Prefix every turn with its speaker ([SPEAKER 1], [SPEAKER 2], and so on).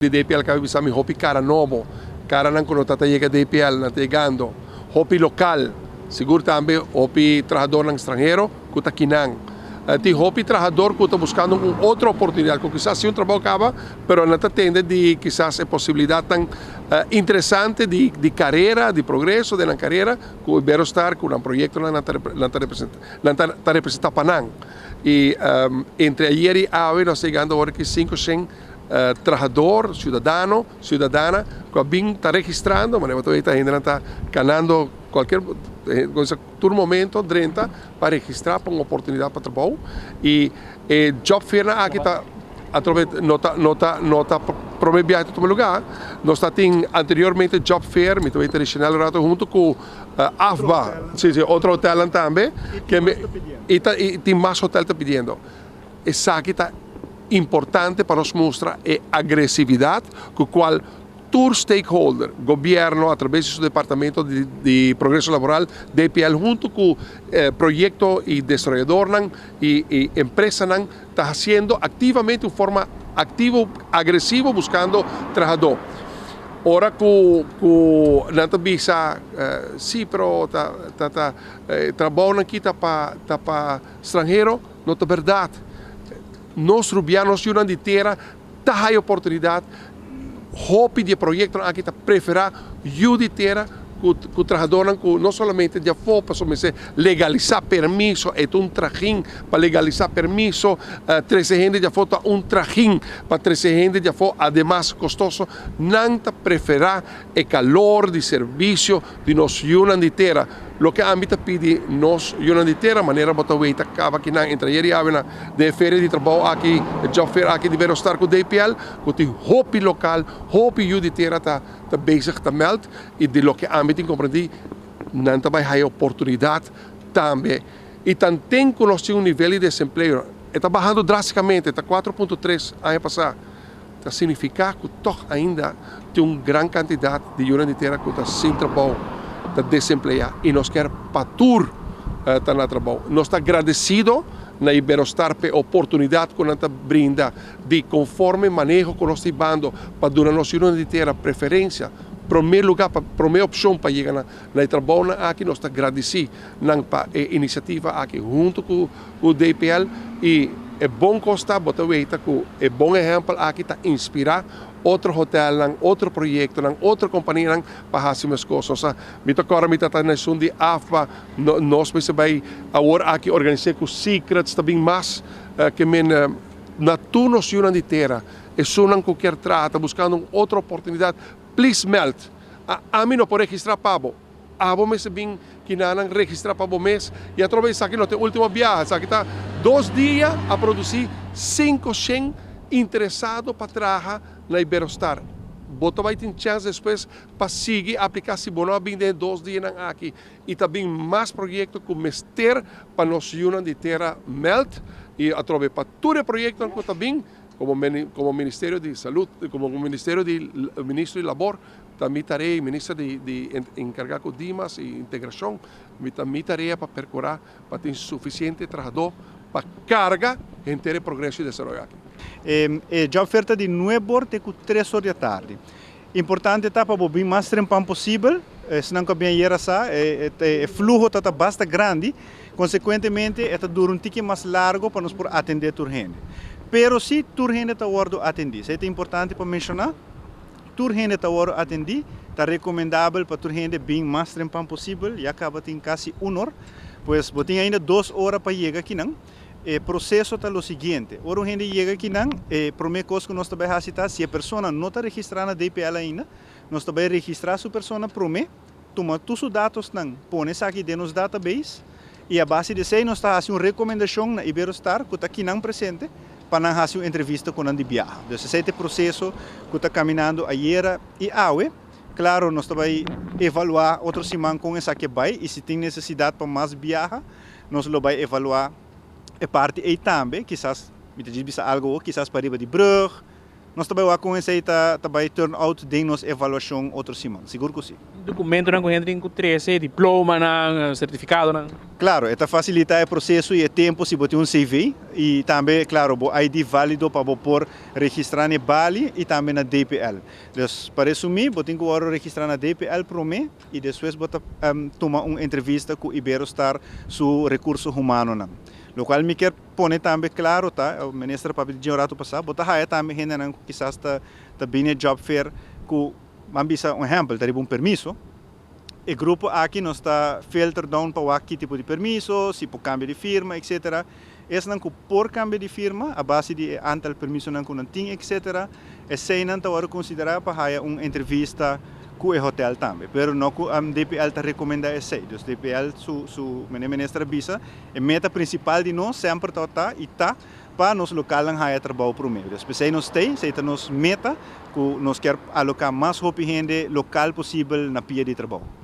[SPEAKER 1] Di DPL kabe bisa mi hopi kara nobo, karanan ku no ta ta yega DPL nan ta yegando, hopi lokal, sigur tambe hopi trahadornan stranhero ku ta kinan. Tin hopi trahador ku ta buskando un otro oportunidat ku kisas si un trabou kaba pero nan ta tende di kisas e posibilidatnan interesante di di karera, di progreso den nan karera ku Iberostar ku nan proyektonan nan ta nan ta representa nan ta representa pa nan. I entre ayer i awe nos ta yegando awor aki 500 trahador, ciudadano, ciudadana cu a bin ta registrando, manera bo ta weta hendenan ta canando cualkier tur momento drenta pa registra pa un oportunidad pa trabou y e job fairnan aki ta atrobe no ta no ta no ta prome biahe ta tuma lugar, nos ta tin anteriormente job fair mi ta weta Richenel un rato hunto cu AFBA, si si otro hotelnan tambe y ta y tin mas hotel ta pidiendo. Esaki ta importante pa nos mustra e agresividad cu cual tur stakeholder, gobierno a traves di su departamento di Progreso Laboral, DPL, hunto cu proyecto y desaroyadornan y empresanan ta haciendo activamente un forma activo, agresivo buscando trahador. Ora cu nan ta bisa si pero ta ta trabounan aki ta pa stranhero. No ta berdad. Nos rubianos yunan di tera ta haya oportunidad. Hopi di e proyectonan aki ta prefera yu di tera cu trahadornan cu no solamente di afo pasobra mester legalisa permiso, e ta un trajin pa legalisa permiso, trece hende di afo ta un trajin pa trece hende di afo, ademas costoso. Nan ta prefera e calor di servicio di nos yunan di tera. Loke ami ta pidi nos yunan di tera, manera bo ta wei ta kaba kinan entre ayer i awe na den e feria di trabou aki, e job fair aki di Berostar ku DPL, ku tin hopi lokal, hopi yu di tera ta ta bezig ta meld i di loke ami tin komprendí nan ta bai haya oportunidat tambe. I tanten ku nos tin un nivel di desempleo, e ta bahando drástikamente, ta 4.3 aña pasá. Ta signifiká ku tòg ainda tin un gran kantidat di yunan di tera ku ta sin trabou, ta desempleá i nos kier pa tur ta na trabou. Nos ta agradesido na Iberostar p'e oportunidat ku nan ta brinda di konforme maneho ku nos ta hibando pa duna nos yunan di tera preferensia, promé lugá, promé opshon pa yega na e trabounan aki. Nos ta gradisí nan pa e inisiativa aki huntu ku DPL i e bon kos ta bo ta weta ku e bon ehèmpel aki ta inspirá otro hotelnan, otro proyektonan, otro kompanianan pa hasi meskos. Nos a mi ta kòrda mi ta ta na esun di AFBA nos mester bai awor aki organis'é ku Secrets ta bin mas ke men na tur nos yunan di tera esunnan ku kier traha ta buskando un otro oportunidat please mèld ami no por registrá pa bo. Abo mester bin kinanan registra pa bo mes y atrobe esaki no ta e ultimo biaha, esaki ta 2 dia a produci 500 interesado pa traha na Iberostar. Bo ta bay tin chance despues pa sigui aplica si bo no a bin den e 2 dianan aki y ta bin mas proyecto cu mester pa nos yunan di tera meld y atrobe pa tur e proyectonan cu ta bin como como Ministerio di Salud como Ministerio di Ministro di Labor. Ta mi tarea i minister di di enkargá ku Dimas i integrashon, mi ta mi tarea pa perkurá pa tin sufisiente trahadó pa karga henter e progreso i desaroyo aki.
[SPEAKER 2] E job fair ta di nuebe or te ku tres or di atardi. Importante ta pa bo bin mas trempan posibel, esnan ku a bin ayera sa e fluho ta ta basta grandi, konsekuentemente e ta dura un tiki mas largo pa nos por atendé tur hende. Pero si tur hende ta wòrdu atendí, esei ta importante pa menshoná. Tur hende ta wòrdu atendí. Ta rekomendabel pa tur hende bin mas trempan posibel, ya kaba tin kasi un or. Pues bo tin ainda 2 ora pa yega akinan. E proseso ta lo siguiente, ora un hende yega akinan, e promé kos ku nos ta bai hasi ta, si e persona no ta registrá na DPL ainda, nos ta bai registrá su persona promé, tuma tur su datosnan, pone esaki den nos database, i a base di esei nos ta hasi un rekomendashon na Iberostar ku ta akinan presente, pa nan hasi un entrevista ku nan di biaha. Dus esei ta e proseso ku ta kaminando ayera i awe. Klaro nos ta bai evaluá otro siman kon esaki a bai i si tin nesesidat pa mas biaha nos lo bai evaluá e parti ei tambe. Kisas, mi ta djis bisa algu awor, kisas pa riba di brùg. Nos ta bay wak con esey ta bay turn out den nos evaluacion otro siman. Sigur cu si.
[SPEAKER 3] Documentonan cu hende tin cu trece, diplomanan, certificadonan?
[SPEAKER 2] Claro, e ta facilita e proceso y e tempo si bo tin un CV y tambe, claro, bo ID valido pa bo por registra na Bali y tambe na DPL. Dus, pa resumi, bo tin cu registra na DPL prome y despues bo ta tuma un entrevista cu Iberostar su recurso humanonan. Locual mi kier pone tambe claro ta, e minister papia di un rato pasa, bo ta haya tambe hendenan kisas ta bin job fair cu, ban bisa un ehempel, ta un permiso. E grupo aki nos ta filter down pa ki tipo di permiso, si por cambio di firma, etc. Esnan cu por cambio di firma, a base di aantal permisonan cu nan tin, etc. Esey nan ta considera pa haya un entrevista cu e hotel tambe. Pero no cu DPL ta recomenda esey. Dus DPL su minister bisa, e meta principal di nos semper ta y ta pa nos local haya trabou prome. Dus p'esey nos tin, esey ta nos meta, cu nos kier aloca mas hopi hende local posibel na pia di trabou.